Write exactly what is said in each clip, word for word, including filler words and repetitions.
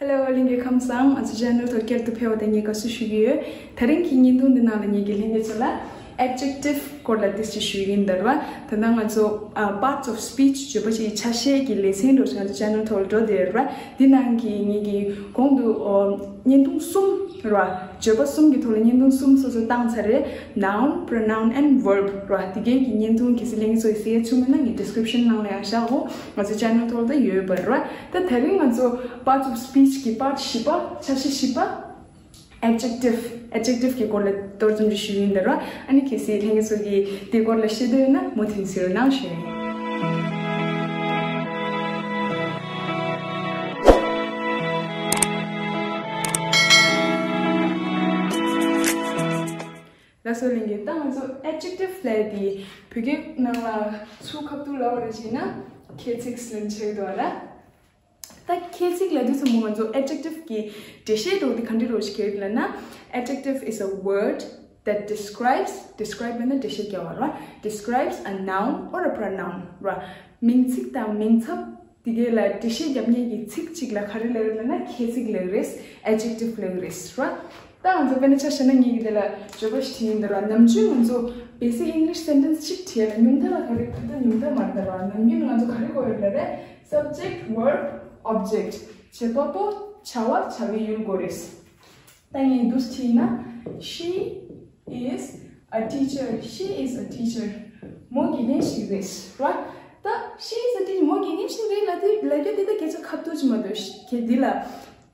Hello ལྷན་རྒྱས་ཁམས་བཟང་། ང་ཚོ་channel ཐོག་བསྐྱར་དུ་ཕེབས་པ་དང་ངས་དགའ་བསུ་ཞུ་གི་ཡོད། དེ་རིང་གི་བརྙན་ཐུང་འདི་ནང་ལ་ངེད་ཀྱིས་ལྷན་རྒྱས་ཚོ་ལ་adjective སྐོར་ལ་ཏོག་ཙམ་ཞུ་གི་ཡིན། ད་རེད་བ། ད་ལྟ་ང་ཚོ་ཨ་parts of speech བརྗོད་པ་ཞིག་ཆ་ཤས་ཀྱི་ལེ་ཚན་འདྲ་ཞིག་ང་ཚོ་channel ཐོག་ལ་འགྲོ་བསྡད་ཡོད་རེད་བ། འདི་ནང་གི་ངེད་ཀྱིས་གོང་དུ་ཨོ་བརྙན་ཐུང་གསུམ་རེད་བ། བརྗོད་པ་གསུམ་གྱི་ཐོག་ལ་བརྙན་ཐུང་གསུམ་སོ་སོ་བཏང་ཚར་རེད། Noun, pronoun and verb རེད་བ། དེ་གའི་གི་བརྙན་ཐུང་གལ་སྲིད་ལྷན་རྒྱས་ཚོ་ཡིས་གཟིགས་ཡ་བྱུང་མེད་ན་ངས་description ནང་ལ་ཡང་བཞག་གོ། ང་ཚོ་channel ཐོག་ལ་ད་ཡོད་པ་རེད་བ། ད་དེ་རིང་ང་ཚོ་parts of speech གི་part བཞི་པ། ཆ་ཤས་བཞི་པ། adjective, adjective གི་སྐོར་ལ་མདོར་ཙམ་ཞིག་ཞུ་ཡིན། ད་རེད་བ། ཨ་ནི་གལ་སྲིད་ལྷན་རྒྱས་ཚོ་གིས་དེའི་སྐོར་ལ་ཤེས་འདོད་ཡོད་ན་མུ་མཐུད་གཟིགས་རོགས་གནང་ཞུ་ཡིན། ལགས་སོ་ལྷན་རྒྱས། ད་ང་ཚོ་adjective ལབ་དེ་བོད་སྐད་ནང་ལ་ཚུར་ཁ་ཐུག་ལབ་པ་རེད་བྱས་ན་ཁྱད་ཚིག་ལབ་ཆགས་འདུག་ར། ད་ཁྱད་ཚིག་ལབ་དུས་ཙམ་པོ་ང་ཚོ་adjective གི་འགྲེལ་བཤད་འདྲ་བོ་དེ་ག་འདྲ་འདྲ་བོ་ཞིག་རྒྱག་གི་ཡོད་ལབ་ན། Adjective is a word that describes, describe ལབ་ན་འགྲེལ་བཤད་རྒྱག་པ་རེད་བ། Describes a noun or a pronoun ར། མིང་ཚིག་དང་མིང་ཚབ་དེ་གའི་ལ་འགྲེལ་བཤད་རྒྱབ་མཁན་གྱི་ཚིག་ཅིག་ལ་ག་རེ་ལབ་ཀྱི་ཡོད་ལབ་ན་ཁྱད་ཚིག་ལབ་ཀྱི་རེད། Adjective ལབ་ཀྱི་རེད་ར། ད་ང་ཚོ་དཔེར་ན་ཆ་བཞག་ན་ངེད་ཀྱིས་དེ་ལ་བརྗོད་པ་ཞིག་བྲིས་ཡིན། ད་ར་ནམ་རྒྱུན་ང་ཚོ་basic English sentence ཅིག་བྲིས་ཡ་ལ་ཉུང་མཐའ་ལ་ག་རེ་ག་ད་ཉུང་མཐའ་མ་རེད། ད་ར་ནམ་རྒྱུན་ང་ཚོ་ག་རེ་གོ་ཡོད་ལབ་རེད། Subject, verb, object བྱེད་པ་པོ་བྱ་བ་བྱ་བའི་ཡུལ་དགོས་རེད། ད་ངས་འདུག་བྲིས་ན། She is a teacher. She is a teacher. མོ་དགེ་རྒན་ཞིག་རེད་ར། ད་she is a teacher. མོ་དགེ་རྒན་ཞིག་རེད་ལབ་དུས་ལབ་རྒྱུ་དེ་ད་སྐད་ཆ་ཁ་ཐུག་ཅིག་མ་གཏོགས་གལ་འདི་ལ་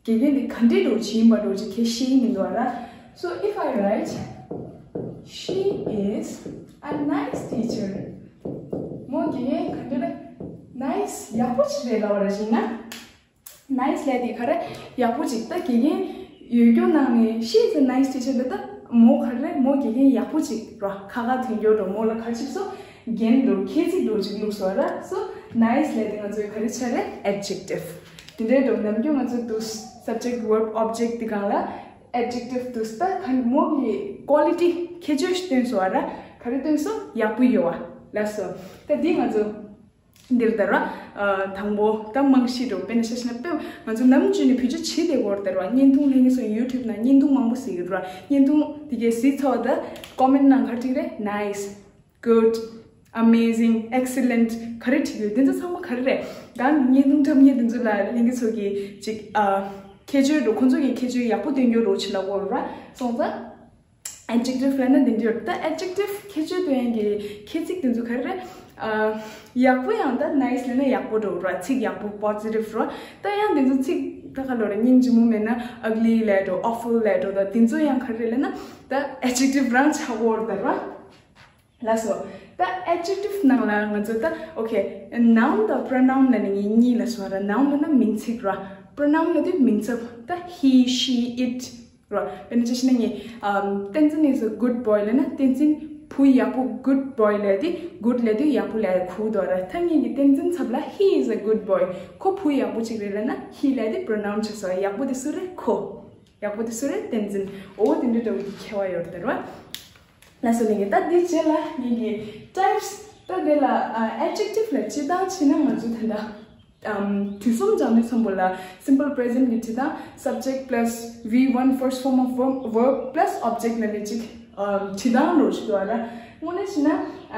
དགེ་རྒན་དེ་ག་འདྲའི་འདྲ་བོ་ཅིག་ཡིན་པ་འདྲ་བོ་ཅིག་གལ་ཤེས་ཀྱི་མི་འདུག་ར། So if I write, she is a nice teacher. མོ་དགེ་རྒན་ག་འདྲ་རེད། nice ཡག་པོ་ཅིག་རེད་ལབ་པ་ར་བྱས་ན། nice ལབ་དེ་ག་རེ། ཡག་པོ་ཅིག་ད་དགེ་རྒན་ཡོད་རྒྱུ་ནང་ནས་she is a nice teacher ལབ་ད་མོ་ག་རེ་མོ་དགེ་རྒན་ཡག་པོ་ཅིག་ར། ཁ་ཁ་ཐོན་རྒྱུ་འདྲ་མོ་ལ་ག་ཅིག་སོ་རྒྱན་འདྲ་ཁྱད་ཚིག་འདྲ་ཅིག་བླུགས་སོང་ར། So nice ལབ་དེ་ང་ཚོའི་ག་རེ་ཆགས་རེད། adjective དེ་འདྲའི་འདྲ་ནམ་རྒྱུན་ང་ཚོ་དུས་subject, verb, object དེ་གང་ལ་adjective དུས་ད་ག་མོ་གི་quality ཁྱད་ཆོས་ཤིག་སྟོན་སོང་བ་ར། ག་རེ་སྟོན་སོང་། ཡག་པོ་ཡོད་བ་ལབ་སོང་། ད་འདི་ང་ཚོ་འདིར་ད་ར། ཨ་དང་པོ་ད་རྨང་གཞི་འདྲ་བོ་དཔེར་ན་ཆ་བཞག་ན་དཔེ་ང་ཚོ་ནམ་རྒྱུན་ནས་བེད་སྤྱོད་བྱེད་བསྡད་ཡོད་རེད་ད་ར། བརྙན་ཐུང་ལྷན་རྒྱས་ཚོ་YouTube ནང་བརྙན་ཐུང་མང་པོ་གཟིགས་ཡོད་ར། བརྙན་ཐུང་དེ་གའི་གཟིགས་ཚར་བ་ད་comment ནང་ག་རེ་བྲིས་རེད། Nice, good, amazing, excellent ག་རེ་བྲིས་ཡོད། དེ་ཚོ་ཚང་མ་ག་རེ་རེད། ད་བརྙན་ཐུང་འཁྲབ་མཁན་དེ་ཚོ་ལ་ལྷན་རྒྱས་ཚོ་གིས་ཅིག་ཨ་ཁྱད་ཆོས་འདྲ་ཁོ་ཚོ་གི་ཁྱད་ཆོས་ཡག་པོ་སྟོན་རྒྱུ་འདྲ་བྱེད་ལབ་ཡོད་ར། སོང་ཙང་། adjective ལབ་ན་འདི་འདྲ་ཡོད། ད་adjective ཁྱད་ཆོས་སྟོན་ཡག་གི་ཁྱད་ཚིག་དེ་ཚོ་ག་རེ་རེད། ཨ་ཡག་པོ་ཡང་ད་nice ལབ་ན་ཡག་པོ་འདྲ་བོ་ར། ཚིག་ཡག་པོ་positive ར། ད་ཡང་དེ་ཚོ་ཚིག་ད་ག་ལོ་ར་སྙིང་རྗེ་མོ་མེད་ན་ugly ལབ་འགྲོ། awful ལབ་འགྲོ། ད་དེ་ཚོ་ཡང་ག་རེ་རེད་ལབ་ན་ད་adjective རང་ཆགས་ཡོད་རེད་ད་ར། ལགས་སོ། ད་adjective ནང་ལ་ང་ཚོ་ད་okay, noun དང་pronoun ལབ་ནས་ངས་གཉིས་ལབ་སོང་ར། noun ལབ་ན་མིང་ཚིག་ར། pronoun ལབ་དུས་མིང་ཚབ། ད་he, she, it ར། དཔེར་ན་ཆ་བཞག་ན་ངས་ཨམ་བསྟན་འཛིན is a good boy ལབ་ན་བསྟན་འཛིན་བུ་ཡག་པོ། good boy ལབ་དུས་good ལབ་དུས་ཡག་པོ་ལབ་ཡག་གོ་འདུག་ར། ད་ངས་ཀྱི་བསྟན་འཛིན་ཚབ་ལ་he is a good boy, ཁོ་བུ་ཡག་པོ་ཅིག་རེད་ལབ་ན་he ལབ་དུས་pronoun ཆགས་སོང་། ཡག་པོ་དེ་སུ་རེད། ཁོ། ཡག་པོ་དེ་སུ་རེད། བསྟན་འཛིན། འོ་དེ་འདྲ་འདྲ་བོ་དེ་ཁྱད་པར་ཡོད་རེད་ད་ར། ལགས་སོ་ལྷན་རྒྱས། ད་འདི་རྗེས་ལ་ངེད་ཀྱི་types ད་དེ་ལ་ཨ་adjective ལ་སྤྱིར་བཏང་བྱས་ན་ང་ཚོ་ད་ལྟ་ཨམ་དུས་གསུམ་སྦྱང་དུས་ཙམ་པོ་ལ་simple present གི་བྲིས་སྟངས། subject plus V one, first form of verb, verb plus object ལབ་ནས་ཅིག་ཨམ་བྲིས་སྟངས་འདྲ་བོ་ཞིག་འདུག་ར། དངོས་གནས་བྱས་ན་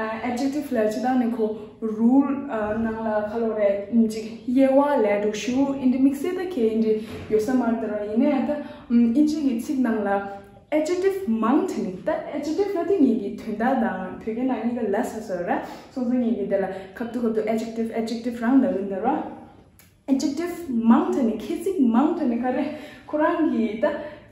ཨ་adjective ལ་སྤྱིར་བཏང་ནས་ཁོ་rule ཨ་ནང་ལ་ག་ལབ་རེད། ཅིག་དབྱེ་བ་ལབ་འགྲོ་ཞུ་ཨིན་དྲ་དམིགས་བསལ་ད་གལ་ཨིན་དྲ་ཡོད་ས་མ་རེད་ད་ར། ཡིན་ན་ཡང་ད་ཨམ་དབྱིན་ཇི་གི་ཚིག་ནང་ལ་adjective མང་དྲགས་ནས། ད་adjective ལབ་དུས་ངེད་ཀྱི་དོན་དག་དང་བོད་སྐད་ནང་གཉིས་ཀ་ལབ་ཚར་སོང་ར། སོང་ཙང་ངེད་ཀྱིས་དེ་ལ་ཁ་ཐུག་ཁ་ཐུག་adjective, adjective རང་ལབ་ཡིན་ད་ར། adjective མང་དྲགས་ནས། ཁྱད་ཚིག་མང་དྲགས་ནས་ག་རེ་ཁོ་རང་གི་ད་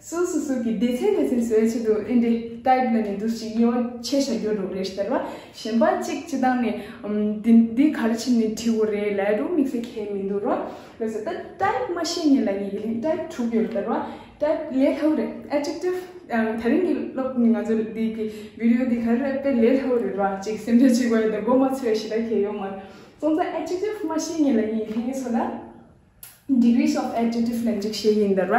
སོ་སོ་སོ་གི་སྡེ་ཚན་སྡེ་ཚན་བཟོ་ཡག་ཆེད་དུ་ཨིན་དྲ་type ལབ་ནས་འདུག་ཅིག་དབྱེ་བ་ཕྱེ་བཞག་རྒྱུ་འདྲ་བོ་རེད་ད་ར། གཞན་པ་གཅིག་སྤྱིར་བཏང་ནས་ཨམ་འདི་འདི་ག་རེ་བྱས་ནས་བྲིས་པ་རེད་ལབ་འགྲོ་དམིགས་བསལ་གལ་མི་འདུག་ར། ལགས་སོ། ད་type མ་ཤེས་མཁན་ལ་ངེད་ཀྱི་ལན་type དྲུག་ཡོད་རེད་ད་ར། type ལས་སླ་བོ་རེད། adjective ཨམ་དེ་རིང་གི་སློབ་ང་ཚོ་འདི་གི་video འདི་ག་རེ་རེད། དཔེ་ལས་སླ་བོ་རེད་ར། ཅིག་སེམས་ཁྲལ་བྱེད་དགོས་ཡ་ད་མགོ་མ་ཚོས་ཞེ་དྲག་གལ་ཡོད་མ་རེད། སོང་ཙང་adjective མ་ཤེས་མཁན་ལ་ངེད་ཀྱི་ལྷན་རྒྱས་ཚོ་ལ་degrees of adjective ལབ་ཅིག་བཤད་ཀྱི་ཡིན་ད་ར།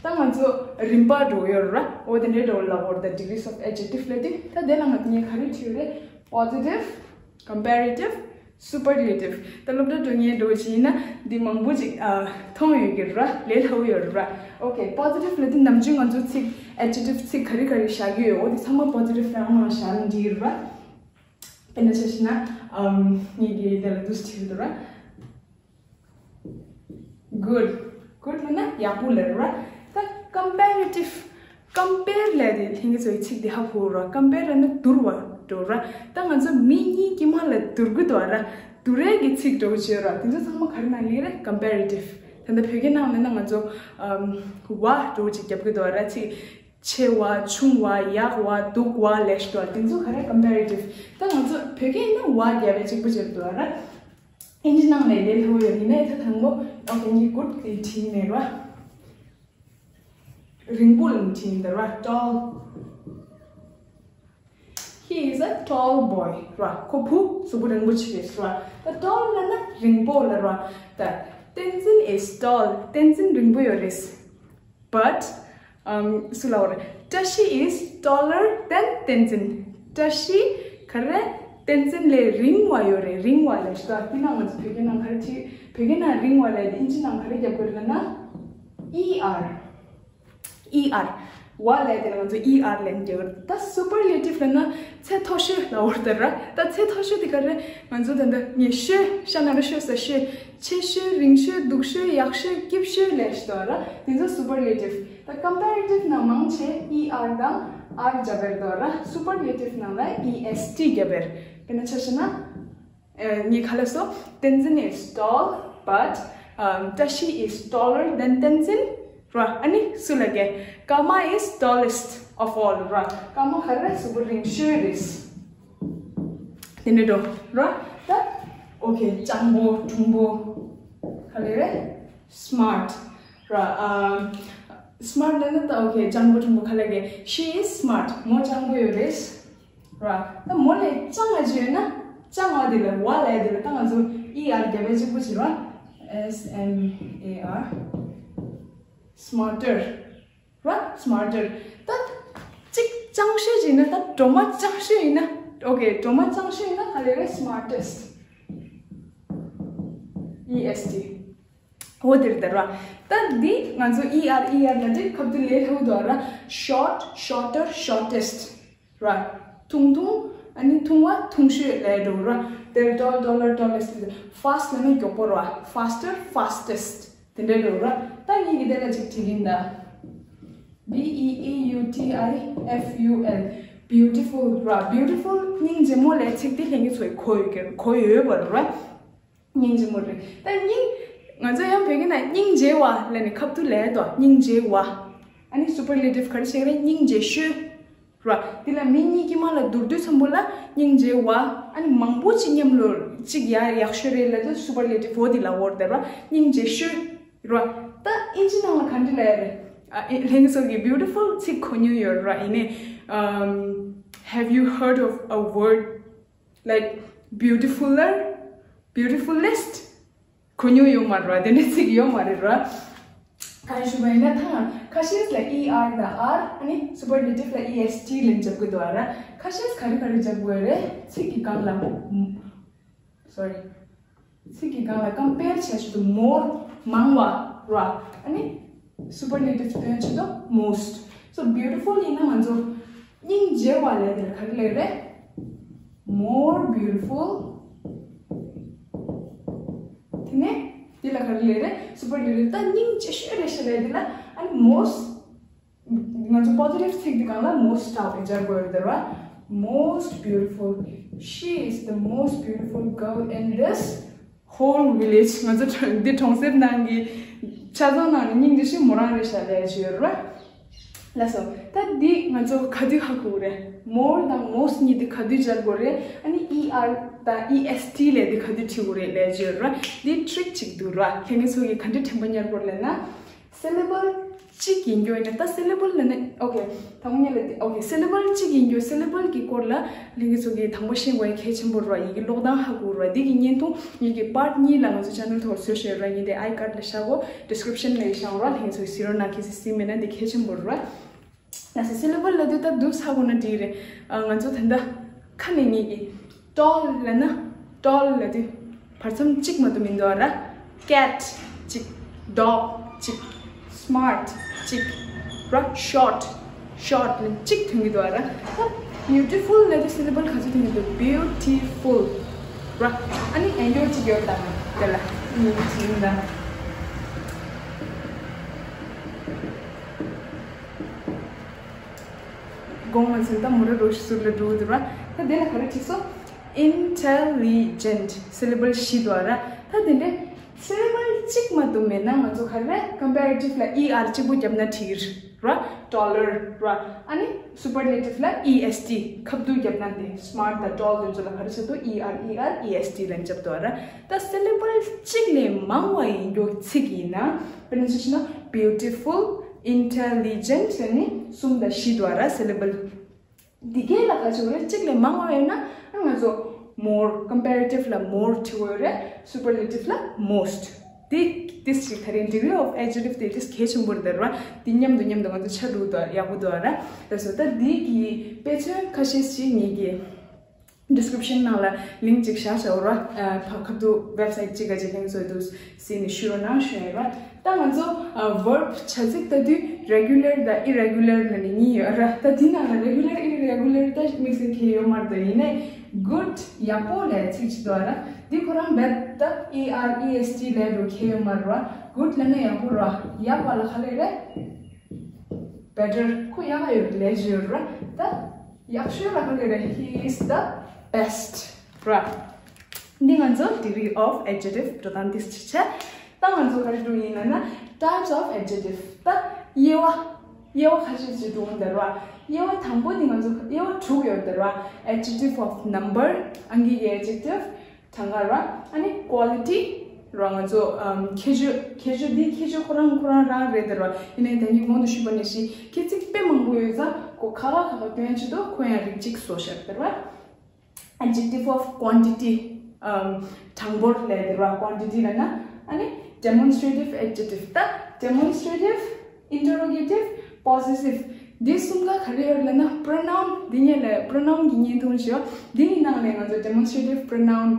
ད་ང་ཚོ་རིམ་པ་འདྲ་བོ་ཡོད་ར། འོ་དེ་འདྲའི་འདྲ་བོ་ལབ་དགོས་རེད། ད་degrees of adjective ལབ་དུས་ད་དེ་ལ་ང་ངས་ག་རེ་བྲིས་ཡོད་རེད། positive, comparative, Superlative. ད་སློབ་གྲྭ་འགྲོ་མཁན་འགྲོ་བཞིན་ན་འདི་མང་པོ་ཅིག་ཨ་མཐོང་ཡོད་ཀྱི་ར། ལས་སླ་བོ་ཡོད་ར། Okay, positive ལབ་དུས་ནམ་རྒྱུན་ང་ཚོ་ཚིག adjective ཚིག་ག་རེ་ག་རེ་བཞག་གི་ཡོད། འོ་དེ་ཚང་མ་positive རང་ནང་བཞག་ན་འགྲིག་གི་ར། དཔེར་ན་ཆ་བཞག་ན་ཨམ་ངེད་ཀྱིས་དེ་ལ་འདུག་སེ་བྲིས་ཡོད་ར། Good. Good ལབ་ན་ཡག་པོ་ལབ་ར། ད་comparative, compare ལབ་དེ་ལྷན་རྒྱས་ཚོས་ཚིག་དེ་ཧ་གོ་ར། Compare ལབ་ན་བསྡུར་བ་འགྲོ་ར། ད་ང་ཚོ་མི་གཉིས་དཀྱིལ་མ་ལ་བསྡུར་གི་འདུག་ར། བསྡུར་རའི་གི་ཚིག་འགྲོ་གི་བྱེད་ར། དེ་ཚོ་ཚང་མ་ག་རེ་ནང་ལེན་རེད། Comparative. ད་ལྟ་བོད་སྐད་ནང་ལེན་ན་ང་ཚོ་ཨམ་བ་འགྲོ་གི་ཅིག་རྒྱབ་གི་འདུག་ར། ཚིག་ཆེ་བ། ཆུང་བ། ཡག་པ། སྡུག་པ་ལབ་ཤི་འདུག་ར། དེ་ཚོ་ག་རེ། Comparative. ད་ང་ཚོ་བོད་སྐད་ནང་བ་རྒྱབ་པའི་གཅིག་པུ་བྱེད་འདུག་ར། ཨིན་ཇི་ནང་ལས་ལས་སླ་བོ་ཡོད། ཡིན་ནའི་ད་དང་པོ་okay, ངས་good དེ་བྲིས་མེད་ར། རིང་པོ་ལ་བྲིས་ཡིན་ད་ར། Tall. He is a tall boy ར། ཁོ་བུ་གཟུགས་པོ་རིང་པོ་ཅིག་རེད་ར། ད་tall ལབ་ན་རིང་པོ་ལབ་ར། ད་བསྟན་འཛིན is tall. བསྟན་འཛིན་རིང་པོ་ཡོད་རེད། But ཨམ་སུ་ལབ་དགོས་རེད། བཀྲ་ཤིས is taller than བསྟན་འཛིན། བཀྲ་ཤིས་ག་རེ། བསྟན་འཛིན་ལས་རིང་བ་ཡོད་རེད། རིང་བ་ལབ་ཤི་འདུག་ར། དེ་ནང་ང་ཚོ་བོད་སྐད་ནང་ག་རེ་བྲིས། བོད་སྐད་ནང་རིང་བ་ལབ་དེ་ཨིན་ཇི་ནང་ག་རེ་རྒྱབ་དགོས་རེད་ལབ་ན་er. Er. བ་ལབ་དེ་ལ་ང་ཚོ་er ལབ་རྒྱབ་དགོས་རེད། ད་superlative ལབ་ན་ཚད་མཐོ་ཤོས་ལབ་དགོས་རེད་ད་ར། ད་ཚད་མཐོ་ཤོས་དེ་ག་རེ། ང་ཚོ་ད་ལྟ་ངས་ཤོས། ཤ་ན་རོ་ཤོས་ས་ཤོས། ཆེ་ཤོས། རིང་ཤོས། སྡུག་ཤོས། ཡག་ཤོས། སྐྱིད་ཤོས་ལབ་ཤི་འདུག་ར། དེ་ཚོ་superlative. ད་comparative ནང་མང་ཆེ་er དང་er རྒྱབ་པ་རེད་འདུག་ར། Superlative ནང་ལ་ast རྒྱབ་པ་རེད། དཔེར་ན་ཆ་བཞག་ན་ཨ་ངས་ག་ལབ་སོང་། བསྟན་འཛིན is tall, but um, བཀྲ་ཤིས is taller than བསྟན་འཛིན་ར། ཨ་ནི་སུ་ལབ་ཀྱི། ཀརྨ is tallest of all ར། ཀརྨ་ག་རེ། གཟུགས་པོ་རིང་ཤོས་རེད། དེ་འདྲ་འགྲོ་ར། ད་okay, སྤྱང་པོ་གྲུང་པོ་ག་ལབ་རེད། Smart ར། ཨ་smart ལབ་ན་ད okay, སྤྱང་པོ་གྲུང་པོ་ག་ལབ་ཀྱི། She is smart. མོ་སྤྱང་པོ་ཡོད་རེད་ར། ད་མོ་ལས་སྤྱང་བ་ཅིག་ཡོད་ན། སྤྱང་བ་དེ་ལ་བ་ལབ་དེ་ལ་ད་ང་ཚོ་er རྒྱབ་པ་གཅིག་པུ་བྱེད་ར། S M A R. Smarter ར། Smarter. ད་གཅིག་སྤྱང་ཤོས་ཅིག་ཡིན་ན། ད་སྒྲོལ་མ་སྤྱང་ཤོས་ཡིན་ན། Okay, སྒྲོལ་མ་སྤྱང་ཤོས་ཡིན་ན་ག་ལབ་རེད། Smartest. E S T. འོ་དེ་རེད་ད་ར། ད་འདི་ང་ཚོ་er er ལབ་དེ་ཁ་ཐུག་ལས་སླ་བོ་འདུག་ར། Short, shorter, shortest ར། ཐུང་ཐུང་། ཨ་ནི་ཐུང་བ་ཐུང་ཤོས་ལབ་འགྲོ་ར། དེར་tall, taller, tallest. Fast ལབ་ན་མགྱོགས་པོ་ར། Faster, fastest དེ་འདྲ་འགྲོ་ར། ད་ངེད་ཀྱིས་དེ་ལ་ཅིག་བྲིས་ཡིན་ད། B E A U T I F U L. Beautiful ར། Beautiful སྙིང་རྗེ་མོ་ལབ་ཚིག་དེ་ལྷན་རྒྱས་ཚོས་གོ་ཡོད་ཀྱི། གོ་ཡོད་པ་ར། སྙིང་རྗེ་མོ་རེད། ད་སྙིང་། ང་ཚོ་ཡང་བོད་སྐད་ནང་སྙིང་རྗེ་བ་ལབ་ནས་ཁ་ཐུག་ལབ་དོ། སྙིང་རྗེ་བ། ཨ་ནི་superlative ག་རེ་བྱེད་ཀྱི་རེད། སྙིང་རྗེ་ཤོས་ར། དེ་ལ་མི་གཉིས་དཀྱིལ་མ་ལ་བསྡུར་དུས་ཙམ་པོ་ལ་སྙིང་རྗེ་བ། ཨ་ནི་མང་པོ་ཅིག་མཉམ་ལོ་ཅིག་ཡ་ཡག་ཤོས་རེད་ལབ་དུས་superlative འོ་དེ་ལབ་དགོས་རེད་ར། སྙིང་རྗེ་ཤོས་ར། ད་ཨིན་ཇི་ནང་ལ་ག་འདྲ་ལབ་རེད། ཨ་ཨེ་ལྷན་རྒྱས་ཚོ་གིས་beautiful ཚིག་གོ་མྱོང་ཡོད་ར། ཡིན་ནའི་ཨམ། Have you heard of a word like beautifuler, beautifulest? གོ་མྱོང་ཡོད་མ་རེད་ར། དེ་འདྲ་ཚིག་ཡོད་མ་རེད་ར། གང་ཞུ་བ་ཡིན་ན་ད་ཁ་ཤས་ལ་er དང་er ཨ་ནི་superlative ལ E S T ལབ་འཇབ་གི་འདུག་ར། ཁ་ཤས་ག་རེ་ག་རེ་འཇབ་དགོས་རེད། ཚིག་གི་སྒང་ལ་sorry ཚིག་གི་སྒང་ལ་compare བྱས་ཆེད་དུ་more མང་བ་ར། ཨ་ནི་superlative སྟོན་ཆེད་དུ་most. So beautiful ཡིན་ན་ང་ཚོ་སྙིང་རྗེ་བ་ལབ་དེར་ག་རེ་ལབ་རེད། More beautiful. དེ་ནས་དེ་ལ་ག་རེ་ལབ་རེད། superlative ད་སྙིང་རྗེ་ཤོས་རེད་ཤག་ལབ་དེ་ལ་ཨ་ནི་most. ང་ཚོ་positive ཚིག་འདི་སྒང་ལ་most ལབ་སྦྱར་དགོས་རེད་ད་ར། Most beautiful. She is the most beautiful girl in this whole village. ང་ཚོ་འདི་གྲོང་གསེབ་ནང་གི་ཆ་ཚང་ནང་ནས་སྙིང་རྗེ་ཤོས་མོ་རང་རེད་ཤག་ལབ་ཡ་ཅིག་ཡོད་རེད་པ། ལགས་སོ། ད་འདི་ང་ཚོ་ག་དུས་ཧ་གོ་གི་རེད། More དང་most གཉིས་འདི་ག་དུས་སྦྱར་དགོས་རེད། ཨ་ནི་er དང་ast ལབ་འདི་ག་དུས་བྲི་དགོས་རེད་ལབ་ཡ་ཅིག་ཡོད་རེད་པ། འདི་trick ཅིག་འདུག་ར། ལྷན་རྒྱས་ཚོ་གིས་ག་འདྲ་དྲན་པ་ཉར་དགོས་རེད་ལབ་ན། Syllable གཅིག་ཡིན་རྒྱུ་ཡིན་ན། ད་syllable ལབ་ན། Okay, དང་པོ་ཉིད་ལ། Okay, syllable གཅིག་ཡིན་རྒྱུ། Syllable གྱི་སྐོར་ལ་ལྷན་རྒྱས་ཚོ་གིས་དང་པོ་ཤེས་དགོས་ཡ་གལ་ཆེན་པོ་རེད་པ། ཡི་གེ་ཀློག་སྟངས་ཧ་གོ་རེད་པ། འདི་གི་བརྙན་ཐུང་ངེད་ཀྱི་part གཉིས་ལ་ང་ཚོ་channel ཐོག་བཟོས་བཞག་ཡོད་རེད་པ། ངས་དེ་I card ལ་བཞག་གོ། Description ལ་བཞག་རོགས། ལྷན་རྒྱས་ཚོ་གིས་གཟིགས་རོགས་གནང་། གལ་སྲིད་གཟིགས་མེད་ན། འདི་གལ་ཆེན་པོ་རེད་པ། ལགས་སོ། Syllable ལབ་དུས་ད་འདུག་ཧ་གོ་ན་འགྲིག་རེད། ཨ། ང་ཚོ་ད་ལྟ་ཁ་ནས་ངེད་ཀྱིས་tall ལབ་ན་ tall ལབ་དུས་བར་མཚམས་གཅིག་མ་གཏོགས་མི་འདུག་ར། cat གཅིག dog གཅིག smart གཅིག་ར། short short ལབ་གཅིག་ཐོན་གྱི་འདུག་ར། ད་beautiful ལབ་དུས་syllable ག་ཚོད་ཐོན་གྱི་འདུག beautiful ར། ཨ་ནི་ཨེ་འགྱོ་གཅིག་ཡོད་དང་དེ་ལ་ཉིན་གཅིག་ཡིན་ད། དགོངས་མ་ཚོམ་ད་མོ་ར་རོ་ཤི་ཟུར་ལ་འགྲོ་གི་འདུག་ར། ད་དེ་ལ་ག་རེ་བྲིས་སོ། intelligent syllable བཞི་འདུག་ར། ད་དེ་འདྲའི་syllable གཅིག་མ་གཏོགས་མེད་ན་ང་ཚོ་ག་རེ་comparative ལ er གཅིག་པུ་བརྒྱབ་ན་འགྲིག་ར། taller ར། ཨ་ནི་superlative ལ est ཁ་བསྡུ་བརྒྱབ་ན་དེ་smart དང་tall དེ་ཚོ་ལ་ག་རེ་བྱེད་དོ། er er est ལ་འཇབ་འདུག་ར། ད་syllable གཅིག་ལས་མང་བ་ཡིན་རྒྱུ་ཚིག་ཡིན་ན་དཔེར་ན་ཆ་བཞག་ན་beautiful intelligent ཟེར་ནི་གསུམ་དང་བཞི་འདུག་ར། syllable འདི་གའི་ལ་ག་ཅིག་རེད། གཅིག་ལས་མང་བ་ཡོད་ན་ང་ཚོ་more comparative ལ་more བྲིས་དགོས་རེད། superlative ལ་most དེ་དེ་ཞིག་ད་རིང་degree of adjective དེ་དེ་གལ་ཆེན་པོ་རེད་ར། དེ་མཉམ་དུ་མཉམ་དུ་ང་ཚོ་ཆ་འགྲོ་དུས་ཡག་པོ་འདུག་ར། ལགས་སོ། ད་འདི་གི་དཔེ་མཚོན་ཁ་ཤས་ཤིག་ངེད་ཀྱི་description ནང་ལ་link ཅིག་བཞག་བཞག་ར། ཕ་ཁ་ཐུག་website ཅིག་ག་ཅིག་ལེན་ཚོད་དུ་སི་ནི་ཤུ་རོ་ནང་ཤོད་ཡོད་ར། ད་ང་ཚོ་verb བྱ་ཚིག་ལྟ་དུས་regular དང་irregular ལ་ནི་གཉིས་ཡོད་ར། ད་འདི་ནང་ལ་regular irregular ད་དམིགས་བསལ་ཁྱད་ཡོད་མ་རེད། ད་ཡིན་ནའི་good ཡག་པོ་ལས་ཚིག་ཅིག་འདུག་ར། འདི་ཁོ་རང་bad ད་er est ལས་འགྲོ་ཁྱད་ཡོད་མ་རེད་ར། good ལ་ནི་ཡག་པོ་ར། ཡག་པ་ལ་ག་ལས་རེད། better ཁོ་ཡག་ཡོད་ལས་ཞུ་ར། ད་ཡག་ཤོས་ལ་ག་ལས་རེད། He is the best ར། འདི་ང་ཚོ་degree of adjective འགྲོ་སྟངས་འདི་ཅིག་བྱས། ད་ང་ཚོ་ག་རེ་འགྲོ་ཡིན་ལབ་ན་types of adjective ད་དབྱེ་བ། དབྱེ་བ་ཁ་ཤས་ཅིག་འགྲོ་འདི་ར། དབྱེ་བ་དང་པོ་འདི་ང་ཚོ་དབྱེ་བ་དྲུག་ཡོད་འདི་ར། adjective of number ཨང་ཀི་གི་adjective གྲངས་ཀ་ར། ཨ་ནི་quality ར། ང་ཚོ་ཨམ་ཁྱད་ཆོས། ཁྱད་ཆོས་འདི་ཁྱད་ཆོས་ཁོ་རང་ཁོ་རང་རང་རེད་དེ་ར། ཡིན་ནའི་ད་ངས་གོང་དུ་ཞུས་པ་ནང་བཞིན་ཁྱད་ཚིག་དཔེ་མང་པོ་ཡོད་ཙང་གོ་ཁ་ཁ་ཁ་ཁ་སྟོན་ཆེད་དུ་ཁོ་ཡང་རིགས་གཅིག་བཟོ་བཞག་དེ་ར། adjective of quantity ཨམ་གྲངས་འབོར་ལས་དེ་ར། quantity ལབ་ན་ཨ་ནི་demonstrative adjective ད་demonstrative interrogative possessive འདི་གསུམ་ཀ་ག་རེ་ཡོད་ལབ་ན་pronoun འདི་ཉིད་ལས་pronoun གི་བརྙན་ཐུང་ཞིག་འདི་ནི་ནང་ལས་ང་ཚོ་demonstrative pronoun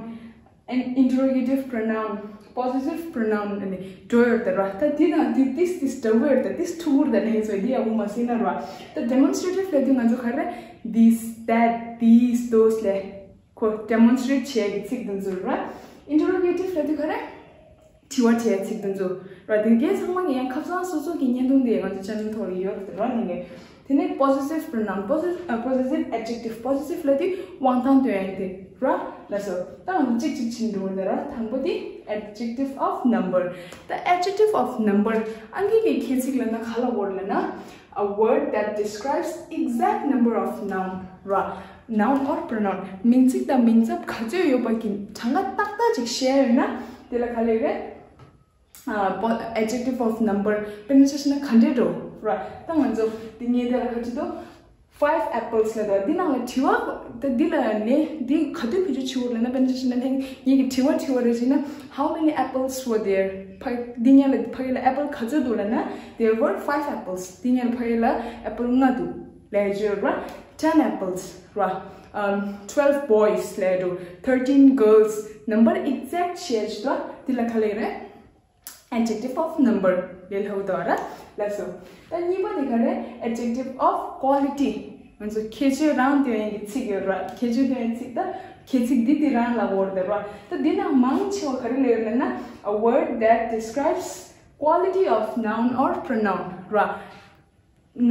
and interrogative pronoun possessive pronoun ནི་འགྲོ་ཡོད་དེ་ར། ད་འདི་དང་འདི་this this འདྲ་བོ་ཡོད་དེ་this ཐུག་གུར་དང་ལྷན་ཚོ་འདི་ཡག་པོ་མ་ཟིན་ན་ར། ད་demonstrative ལབ་དུས་ང་ཚོ་ག་རེ་this that these those ལས་ཁོ་demonstrate བྱེད་ཀྱི་ཚིག་དེ་ཚོ་ར། interrogative ལབ་དུས་ག་རེ། དྲི་བ་དྲི་ཡའི་ཚིག་དེ་ཚོ་ར། དེ་གའི་ཚང་མ་ངས་ཁ་སང་སོ་སོ་གི་བརྙན་ཐུང་དེ་ང་ཚོ་channel ཐོག་ལ་ཡོད་རེད་ར། ནི་ངས་དེ་ནས་possessive pronoun possessive ཨ་possessive adjective possessive ལབ་དུས་དབང་ཐང་སྟོན་ཡ་དེ་ར། ལགས་སོ། ད་ང་ཚོ་གཅིག་གཅིག་ཕྱིན་འགྲོ་འདི་ར། དང་པོ་དེ་adjective of number ད་adjective of number ཨང་ཀི་གི་ཁྱད་ཚིག་ལབ་ན་ག་ལ་གོ་རེད་ལབ་ན། A word that describes exact number of noun ར། noun or pronoun མིང་ཚིག་དང་མིང་ཚབ་ག་ཚོད་ཡོད་པ་གི་གྲངས་ཀ་ཏག་ཏག་ཅིག་བཤད་ཡོད་ན་དེ་ལ་ག་ལབ་རེད། ཨ་པོ་adjective of number དཔེར་ན་ཆ་བཞག་ན་ག་འདྲས་འགྲོ་ར། ད་ང་ཚོ་འདི་ངས་དེ་ལ་ག་ཅི་འདུག five apples ལབ་དུས་འདི་ནང་ལ་དྲི་བ་ད་འདི་ལ་ནས་འདི་ག་དུས་བེད་སྤྱོད་བྱེད་དགོས་ལབ་ན། དཔེར་ན་ཆ་བཞག་ན་ལྷན་ངེད་ཀྱིས་དྲི་བ་དྲི་བ་རེ་བྱས་ན། How many apples were there? ཕ་འདི་ངས་ལ་ཕ་གི་ལ་apple ག་ཚོད་འདུག་ལབ་ན། There were five apples འདི་ངས་ལ་ཕ་གི་ལ་apple ལྔ་འདུག་ལབ་ཡ་ཅིག་ཡོད་ར། ten apples ར། um twelve boys ལབ་ཡ་འདུག thirteen girls number exact བཤད་ཡ་ཅིག་འདུག་འདི་ལ་ག་ལབ་ཡ་རེད། adjective of number ལས་སླ་པོ་འདུག་ར། ལགས་སོ། ད་གཉིས་པ་དེ་ག་རེད། adjective of quality ང་ཚོ་ཁྱད་ཆོས་རང་སྟོན་ཡ་གི་ཚིག་ཡོད་ར། ཁྱད་ཆོས་སྟོན་ཡ་ཚིག་ད་ཁྱད་ཚིག་འདི་དེ་རང་ལ་གོ་ར་འདུག་ར། ད་འདི་ནང་མང་ཆེ་བ་ག་རེ་ལབ་ཡོད་ལབ་ན། a word that describes quality of noun or pronoun ར།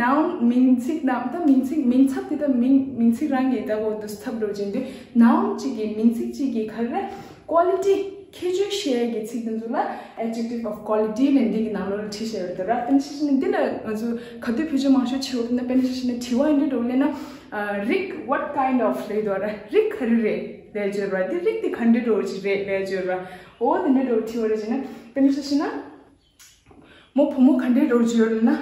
noun མིང་ཚིག་དང་ད་མིང་ཚིག་མིང་ཚབ་དེ་ད་མིང་མིང་ཚིག་རང་གི་ད་གོ་དུས་ཚབ་འགྲོ་བཞིན་དུ་noun གཅིག་གི་མིང་ཚིག་གཅིག་གི་ག་རེ་quality ཁྱད་ཆོས་བཤད་ཡ་གི་ཚིག་དེ་ཚོ་ལ་adjective of quality ལབ་འདི་གི་ནང་ལོགས་ལ་བྲིས་བཞག་ཡོད་རེད་ར། དཔེར་ན་ཆ་བཞག་ན་འདི་ལ་ང་ཚོ་ག་དུས་བེད་སྤྱོད་མང་ཤོས་བྱེད་དགོས་ལབ་ན། དཔེར་ན་ཆ་བཞག་ན་དྲི་བ་འདི་འདྲ་ལབ་ན། རིགས་what kind of ལབ་ཡོད་ར། རིགས་ག་རེ་རེད་ལབ་ཡ་ཅིག་ཡོད་ར། འདི་རིགས་འདི་ག་འདྲ་འདྲ་ཅིག་རེད་ལབ་ཡ་ཅིག་ཡོད་ར། འོ་དེ་འདྲ་འདྲ་དྲི་བ་རེ་བྱས་ན། དཔེར་ན་ཆ་བཞག་ན་མོ་བུ་མོ་ག་འདྲ་འདྲ་ཅིག་ཡོད་ལབ་ན།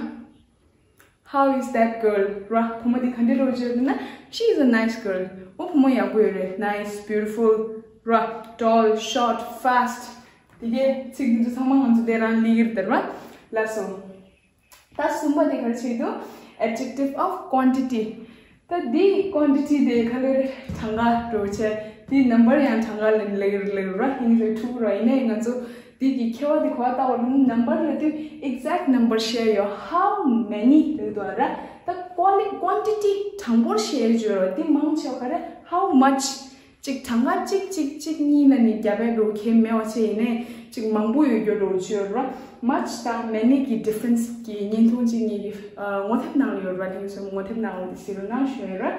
How is that girl ར། བུ་མོ་འདི་ག་འདྲ་འདྲ་ཅིག་ཡོད་ན། She is a nice girl འོ་བུ་མོ་ཡག་པོ་ཡོད་རེད། nice, beautiful ར། tall, short, fast དེ་གའི་ཚིག་འདི་ཚོ་ཚང་མ་ང་ཚོ་དེ་རང་ལབ་ཀྱི་རེད་ར། ལགས་སོ། ད་གསུམ་པ་དེ་ག་རེ་བྱེད་འདུག adjective of quantity ད་འདི་quantity དེ་ག་ལབ་རེད། གྲངས་ཀ་འདྲ་བོ་བྱས། དེ་ནམ་བར་ཡང་གྲངས་ཀ་ལ་ལེགས་ལེགས་ར་ཡིན་རེད་ཐུག་ར། ཡིན་ནའི་ང་ཚོ་དེ་གི་ཁྱད་པར་དེ་གོ་བ་ལྟ་བ་ལ་ནམ་བར་ལ་དུས་exact number བཤད་ཡོད། How many ལབ་འདུག་ར། ད་quali- quantity གྲངས་འབོར་བཤད་ཡོད་ར། དེ་མང་ཆེ་བ་ག་རེ། How much གཅིག་གྲངས་ཀ་གཅིག་གཅིག་གཅིག་གཉིས་ལ་ནི་རྒྱབ་པའི་འགྲོ་ཁྱད་མེད་པ་བྱས། ཡིན་ནའི་གཅིག་མང་པོ་ཡོད་རྒྱུ་འགྲོ་ཆོད་ར། Much དང་many གི་difference གི་བརྙན་ཐུང་གཅིག་ངེད་ཀྱིས་ངོ་དེབ་ནང་ལ་ཡོད་ར། དེ་ཚོ་ངོ་དེབ་ནང་ལ་དེ་གཟིགས་རོགས་གནང་ཞུ་ཡོད་ར།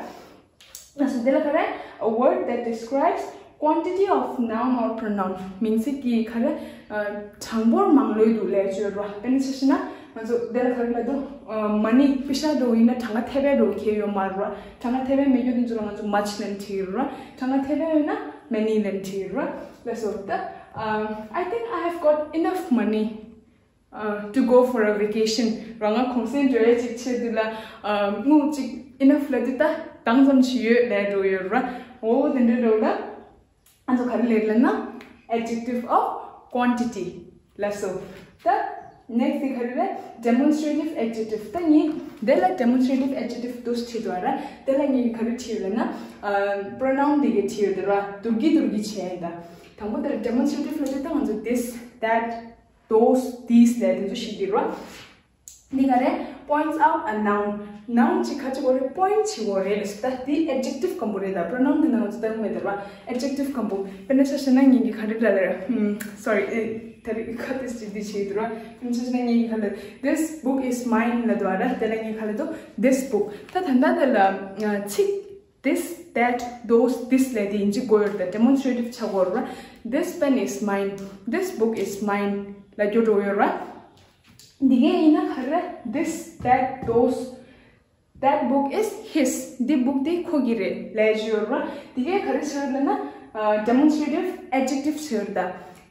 ལགས་སོ། དེ་ལ་ག་རེ། A word that describes quantity of noun or pronoun མིང་ཚིག་གི་ག་རེ། གྲངས་འབོར་མང་ལོས་འདུག་ལས་བརྗོད་ར། དཔེར་ན་ཆ་བཞག་ན་ང་ཚོ་དེ་ལ་ག་རེ་ལབ་འདུག་མ་ཎི་པི་ཤ་འགྲོ་ཡིན་ན་གྲངས་ཀ་ཐེབས་པའི་འགྲོ་ཁྱད་ཡོད་མ་ར། གྲངས་ཀ་ཐེབས་པའི་མེད་རྒྱུ་དེ་ཚོ་ལ་ང་ཚོ་much ལབ་ནས་བྲིས་ར། གྲངས་ཀ་ཐེབས་པའི་ཡོད་ན་many ལབ་ནས་བྲིས་ར། ལགས་སོ། ད་I think I have got enough money to go for a vacation. རང་ང་གུང་སེང་འགྲོ་ཡས་ཅིག་ཆེད་དུ་ལ་དངུལ་ཅིག་enough ལ་དུ་ད་དང་ཙམ་ཞིག་ཡོད་ལས་འགྲོ་ཡོད་ར། འོ་དེ་འདྲ་འགྲོ་ལ་ང་ཚོ་ག་རེ་ལས་ལབ་ན་adjective of quantity ལགས་སོ། ད་next དེ་ག་རེ་རེད། Demonstrative adjective ད་ངས་དེ་ལ་demonstrative adjective དུ་ཞིག་བྲིས་འདུག་ར། དེ་ལ་ངས་ག་རེ་བྲིས་ཡོད་ལབ་ན་pronoun དེ་ག་བྲིས་ཡོད་ར། བསྡུར་གྱི་བསྡུར་གྱི་བྱས་ད། དང་པོ་དེར་demonstrative ལ་དུ་ད་ང་ཚོ་this that those these ལས་དེ་ཚོ་ཞིག་འདི་ར། འདི་ག་རེ། points out a noun noun ཅིག་ག་ཅིག་གོ་རེད། point ཅིག་གོ་རེད། ད་འདི་adjective སྐམ་པོ་རེད། ད་pronoun འདི་ནང་ཚོ་ད་མེད་དེ་ར། adjective སྐམ་པོ། དཔེར་ན་ཆ་བཞག་ན་ངེད་ཀྱི་ག་རེ་ལ་ལ་ར། sorry ད་རེས་ཁ་ཏིས་ཅིག་འདི་བྱེད་དུ་ར། དཔེར་ན་ཆ་བཞག་ན་ངེད་ཀྱི་ག་ལ་this book is mine ལ་དུ་ར། དེ་ལ་ངེད་ག་ལ་དུ་this book ད་ད་ད་དེ་ལ་ཚིག this that those this ལས་དེ་ཡིན་གཅིག་གོ་ཡོད་ད་demonstrative ཆགས་གོ་ར། This pen is mine. This book is mine ལ་སྐྱོ་འགྲོ་ཡོད་ར། འདི་གས་ཡིན་ན་ག་རེ། This that those that book is his. འདི་book དེ་ཁོ་གི་རེད་ལས་ཡོད་ར། འདི་གས་ག་རེ་ཆགས་ཡོད་ལབ་ན་demonstrative adjective ཆགས་ཡོད་ད།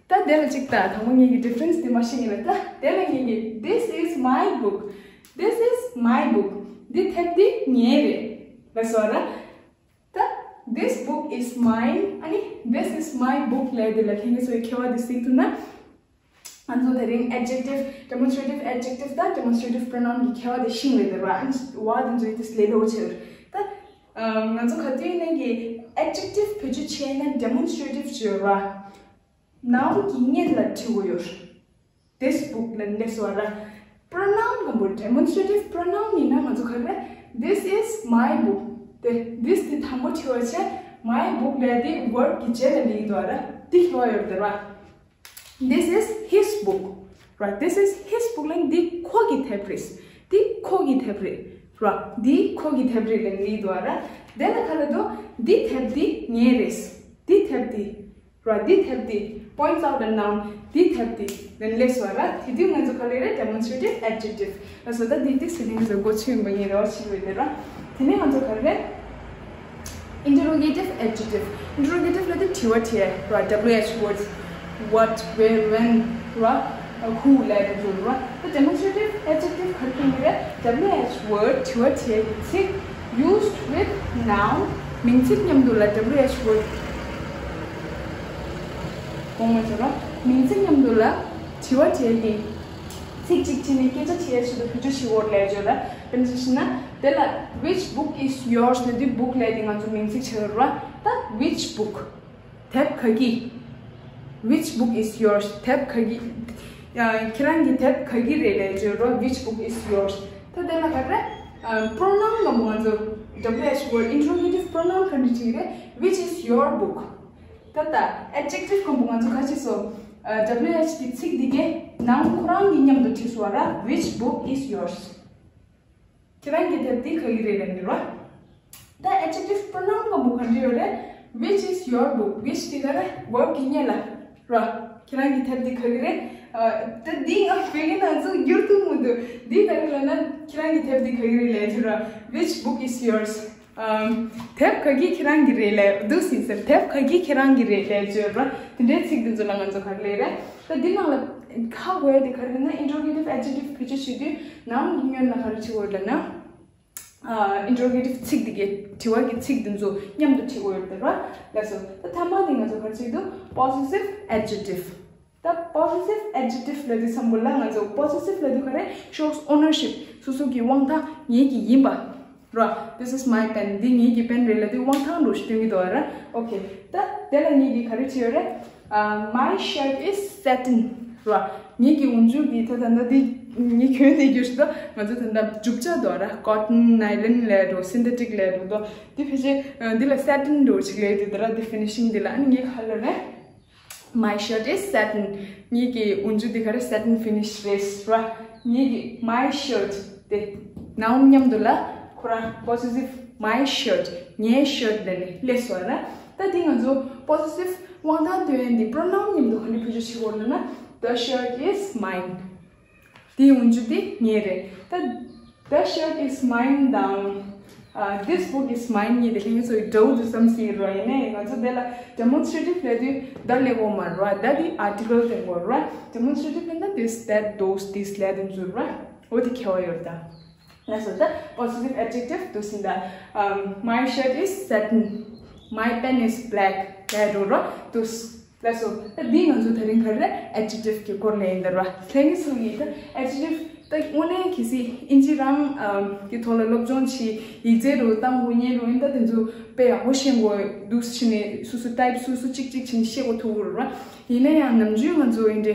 ད་དེ་ལ་གཅིག་ད་དང་པོ་ངེད་ཀྱི་difference དེ་མ་ཤེས་ངེད་ལ་ད་དེ་ལ་ངེད་ཀྱི་this is my book. This is my book. འདི་དེབ་འདི་ངའི་རེད་ལ་སོ་ར། ད་this book is mine ཨ་ནི་this is my book ལས་དེ་ལ་ལྷན་རྒྱས་ཚོའི་ཁྱད་པར་དེ་གཟིགས་ཐུབ་ན། ང་ཚོ་དེ་རིང་adjective demonstrative adjective དང་demonstrative pronoun གི་ཁྱད་པར་དེ་ཤེས་ཡོད་རེད་བ། ཨ་ནི་བ་དེ་ཚོའི་དེ་ལས་སླ་པོ་ཆེ་རེད། ད་ང་ཚོ་ག་དུས་ནས་ཀྱི་adjective བེད་སྤྱོད་བྱས་ན་demonstrative བྱོས་ར། noun གི་སྔོན་ལ་བྲིས་དགོས་ཡོད། This book ལ་འདི་སོ་ར། pronoun གམ་པོ་demonstrative pronoun ཡིན་ན་ང་ཚོ་ག་རེ། This is my book. དེ་this དེ་དང་པོ་བྲིས་པ་བྱས། my book ལས་དེ་verb གི་རྗེས་ལ་ལེགས་འདུག་ར། དེ་ཧི་བ་ཡོད་དེ་ར། This is his book ར། This is his book ལ་འདི་ཁོ་གི་དེབ་རེད། འདི་ཁོ་གི་དེབ་རེད་ར། འདི་ཁོ་གི་དེབ་རེད་ལ་ལེགས་འདུག་ར། དེ་ལ་ག་ལ་དོ། འདི་དེབ་འདི་ངའི་རེད། འདི་དེབ་འདི་ར། འདི་དེབ་འདི་points out a noun. འདི་དེབ་འདི་ལན་ལེགས་སོ་ར། དེ་དུས་ང་ཚོ་ག་ལེ་རེད། demonstrative adjective ལ་སོ། ད་འདི་འདི་ཟེར་ནས་ང་ཚོ་མགོ་ཆུ་ཡིན་པ་ཡིན་རེ་བ་ཆེ་བས་ལེ་ར། དེ་ནས་ང་ཚོ་ག་ལེ་རེད། interrogative adjective. interrogative ལ་དེ་དྲི་བ་དྲི་ར། W H words. What, where, when ར། who ལ་དེ་དྲི་ར། ད་demonstrative adjective ག་རེ་རེད། W H word དྲི་བ་དྲི་ཚིག used with noun མིང་ཚིག་མཉམ་དུ་ལ་W H word གོང་མ་ཚོ་ར། མིང་ཚིག་མཉམ་དུ་ལ་དྲི་བ་དྲི་ཡས་ཀྱི་ཚིག་གཅིག་བྱས་ནས་སྐད་ཆ་དྲི་ཡས་ཆེད་དུ་བེད་སྤྱོད་བྱེད་དགོས་ལས་བརྗོད་ར། དཔེར་ན་ཆ་བཞག་ན་དེ་ལ་which book is yours ལ་དེ་book ལས་དེ་ང་ཚོ་མིང་ཚིག་བྱེད་ར། ད་which book དེབ་ག་གི། Which book is yours? དེབ་ག་གི། ཡ་ཁྱེད་རང་གི་དེབ་ག་གི་རེད་ལས་བརྗོད་རོགས། Which book is yours? ད་དེ་ལ་ག་རེ། ཨ་pronoun ལ་མོ་ང་ཚོ་W H word interrogative pronoun ག་འདྲ་བྲིས་རེད། Which is your book? ད་ད་adjective ག་མོ་ང་ཚོ་ག་ཅི་སོ། ཨ་W H གི་ཚིག་འདི་གའི་ནང་ཁོ་རང་གི་མཉམ་དུ་བྲིས་སོ་ར། Which book is yours? ཁྱེད་རང་གི་དེབ་འདི་ག་གི་རེད་ལབ་ནི་ར། ད་adjective pronoun ག་མོ་ག་འདྲ་ཡོད་རེད། Which is your book? Which དེ་ག་རེ། verb གི་སྔོན་ལ་ར། ཁྱེད་རང་གི་དེབ་འདི་ག་གི་རེད། ཨ་ད་འདི་ང་བོད་སྐད་ནང་ཚུགས་བསྒྱུར་ཐུབ་མི་འདུག་འདི་ག་རེ་ལབ་ན་ཁྱེད་རང་གི་དེབ་འདི་ག་གི་རེད་ལབ་ཐུབ་ར། Which book is yours? ཨམ། དེབ་ག་གི་ཁྱེད་རང་གི་རེད་ལབ་འདུག་ཟིན་ཟེར། དེབ་ག་གི་ཁྱེད་རང་གི་རེད་ལབ་བརྗོད་ར། དེ་འདྲའི་ཚིག་འདི་ཚོ་ལ་ང་ཚོ་ག་རེ་ལབ་རེད། ད་འདི་ནང་ལ་ཧ་གོ་ཡ་དེ་ག་རེ་ལབ་ན་interrogative adjective བེད་སྤྱོད་བྱེད་དུས་ནང་གི་སྔོན་ལ་ག་རེ་བྱེད་དགོས་ལབ་ན། ཨ་interrogative ཚིག་འདི་གའི་དྲི་བ་གི་ཚིག་འདི་ཚོ་མཉམ་དུ་བྲིས་དགོས་ཡོད་རེད་ར། ལགས་སོ། ད་མཐའ་མ་དེ་ང་ཚོ་ག་རེ་བྱེད་དུས་possessive adjective ད་possessive adjective ལབ་དུས་ཙམ་པོ་ལ་ང་ཚོ་possessive ལབ་དུས་ག་རེ། shows ownership སོ་སོ་གི་དབང་ཐང་ངེད་ཀྱི་ཡིན་པ། ར། This is my pen. འདི་ངེད་ཀྱི་པེན་རེད་ལབ་དུས་དབང་ཐང་འདྲ་ཞིག་སྟོན་གྱི་འདུག་ར། ཨོ་ཁེ། ད་དེ་ལ་ངེད་ཀྱིས་ག་རེ་བྲིས་ཡོད་རེད། Uh, my shirt is satin. ར། ངེད་ཀྱི་འོག་འཇུག་གི་ད་ད་ད་འདི་ངེད་གྱོན་འདི་རྒྱུ་ཞིག་ད་ང་ཚོ་ད་ད་རྒྱུ་ཆ་འདུག་ར། cotton, nylon ལབ་འགྲོ། synthetic ལབ་འགྲོ་འདུག་འདི་ཕལ་ཆེར་འདི་ལ་satin འགྲོ་ཅིག་ལབ་དུས་ད་ར། འདི་finishing འདི་ལ་ཨ་ནི་ངེད་ག་ལབ་རེད། My shirt is satin. ངེད་ཀྱི་འོག་འཇུག་འདི་ག་རེ། satin finish རེད་ར། ངེད་ཀྱི་my shirt དེ་noun མཉམ་དུ་ལ་ཁོ་རང་possessive my shirt ངའི་shirt དེ་ནི་སླེབས་སོང་ར། ད་འདི་ང་ཚོ་possessive དབང་ཐང་སྟོན་ཡས་འདི་pronoun མཉམ་དུ་ག་འདྲ་བེད་སྤྱོད་བྱེད་དགོས་ལབ་ན། The shirt is mine. དེའི་འོག་འཇུག་དེ་ངའི་རེད། ད་the shirt is mine དང་། Uh, this book is mine གཉིས་དེ་ལྷན་རྒྱས་ཚོ་ཡི་འདྲ་བོ་འདུག་བསམ་སྲིད་རོ། ཡིན་ནའི་ང་ཚོ་དེ་ལ་demonstrative ལབ་དུས་the ལབ་དགོས་མ་རེད་ར། the དེ་article ལབ་དགོས་རེད་ར། Demonstrative ལབ་ན་this, that, those, these ལབ་དུས་འཛུལ་ར། འོ་དེ་ཁྱད་པར་ཡོད་རེད་ད། ལགས་སོ། ད་possessive adjective འདུག་ཟིན་ད། Um, my shirt is satin. My pen is black. ལབ་འགྲོ་ར་འདུག་ལགས་སོ། ད་འདི་ང་ཚོ་དེ་རིང་ག་རེ་adjective གི་སྐོར་ལ་ཡིན་ད་ར། ལྷན་རྒྱས་ཚོ་ཡིས་ད་adjective ད་དངོས་གནས་གལ་སྲིད་ཨིན་ཇི་རང་གི་ཐོག་ལ་སློབ་སྦྱོང་བྱེད། ཡིག་རྩལ་རུ་བཏང་དགོས་ཉེན་རུ་ཡིན་ད། དེ་ཚོ་དཔེ་ཡག་པོ་ཤེས་དགོས་འདུག་ཕྱིན་ནས་སོ་སོ་type སོ་སོ་གཅིག་གཅིག་བྱས་ནས་ཤེས་དགོས་ཐུག་གི་རེད་ར། ཡིན་ན་ཡང་ནམ་རྒྱུན་ང་ཚོ་ཨིན་ཇི་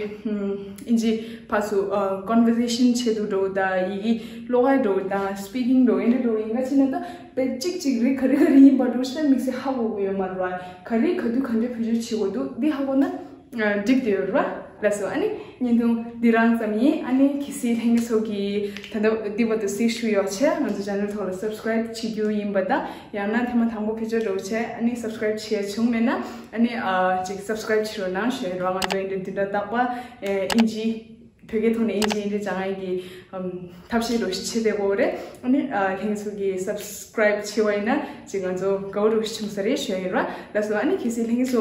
ཨིན་ཇི་ཕར་ཚུར་conversation བྱེད་དུས་འགྲོ་ད་ཡི་གེ་ཀློག་ཡ་འགྲོ་དང་speaking འགྲོ་ཨིན་ཇི་འགྲོ་ཡིན་ག་ཕྱིན་ན་ད་དཔེ་གཅིག་གཅིག་རེད། ག་རེ་ག་རེ་ཡིན་པ་འགྲོ་ཤེས་མིག་སེ་ཧ་གོ་གི་ཡོད་མ་རེད་ར། ག་རེ་ག་དུས་ག་འདྲ་བེད་སྤྱོད་བྱེད་དགོས་འདུག་འདི་ཧ་གོ་ན། འགྲིག་བསྡད་ཡོད་ར། ལགས་སོ། ཨ་ནི་བརྙན་ཐུང་འདི་རང་ཙམ་ཡིན། ཨ་ནི་གལ་སྲིད་ལྷན་རྒྱས་ཚོ་གིས་ད་ལྟ་འདི་བར་དུ་གཟིགས་བཞུགས་ཡོད་ཆེ་ང་ཚོ་channel ཐོག་ལ་subscribe བྱེད་རྒྱུ་ཡིན་པ་དང་། ཡང་ན་ཐེངས་མ་དང་པོ་ཕེབས་ཆ་འགྲོ་ཆེ་ཨ་ནི་subscribe བྱས་བྱུང་མེད་ན་ཨ་ནི་ཨ་ཅིག་subscribe བྱེད་རོགས་གནང་ཞུ་ཡ་ར། ང་ཚོ་ཨིན་ཇི་འདི་འདྲ་རྟག་པར་ཨིན་ཇི་བོད་སྐད་ཐོག་ནས་ཨིན་ཇི་ཨིན་ཇི་སྦྱང་ཡ་གི་ཐབས་ཤེས་འགྲོ་ཞིག་བྱེད་བསྡད་ཡོད་རེད། ཨ་ནི་ལྷན་རྒྱས་ཚོ་གིས་subscribe བྱས་པ་ཡིན་ན་ཅིག་ང་ཚོ་དགའ་བོ་འགྲོ་ཞིག་བྱུང་ས་རེད་ཞུ་ཡ་ཡིན་ར། ལགས་སོ། ཨ་ནི་གལ་སྲིད་ལྷན་རྒྱས་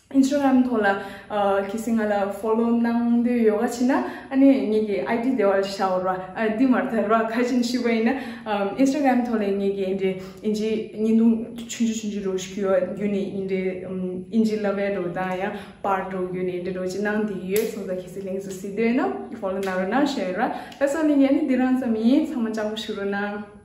ཚོ་Instagram ཐོག་ལ་ཨ་གལ་སྲིད་ང་ལ་follow གནང་འདོད་ཡོད་ག་ཕྱིན་ན་ཨ་ནི་ངེད་ཀྱི་ID དེ་བར་བཞག་ར། ཨ་འདི་མར་ཐར་བ་ཁ་ཆེན་ཞུས་པ་ཡིན་ན་ཨམ་Instagram ཐོག་ལ་ངེད་ཀྱི་ཨིན་ཇི་ཨིན་ཇི་བརྙན་ཐུང་ཆུང་ཆུང་ཆུང་ཆུང་རུ་ཞིག་ཡོད་རྒྱུ་ནི་ཨིན་ཇི་ཨམ་ཨིན་ཇི་བསླབ་ཡ་འགྲོ་དང་ཡང་པར་འགྲོ་རྒྱུ་ནི་ཨིན་ཇི་འགྲོ་ཅི་གནང་དེ་ཡོད་སོང་ཙང་གལ་སྲིད་ལྷན་རྒྱས་ཚོ་གཟིགས་འདོད་ན་follow གནང་རོགས་གནང་ཞུ་ཡ་ཡིན་ར། ལགས་སོ། ཨ་ནི་ངས་ནི་འདི་རང་ཙམ་ཡིན། ཚང་མ་ཅག་པོ་ཞུ་རོགས་གནང་།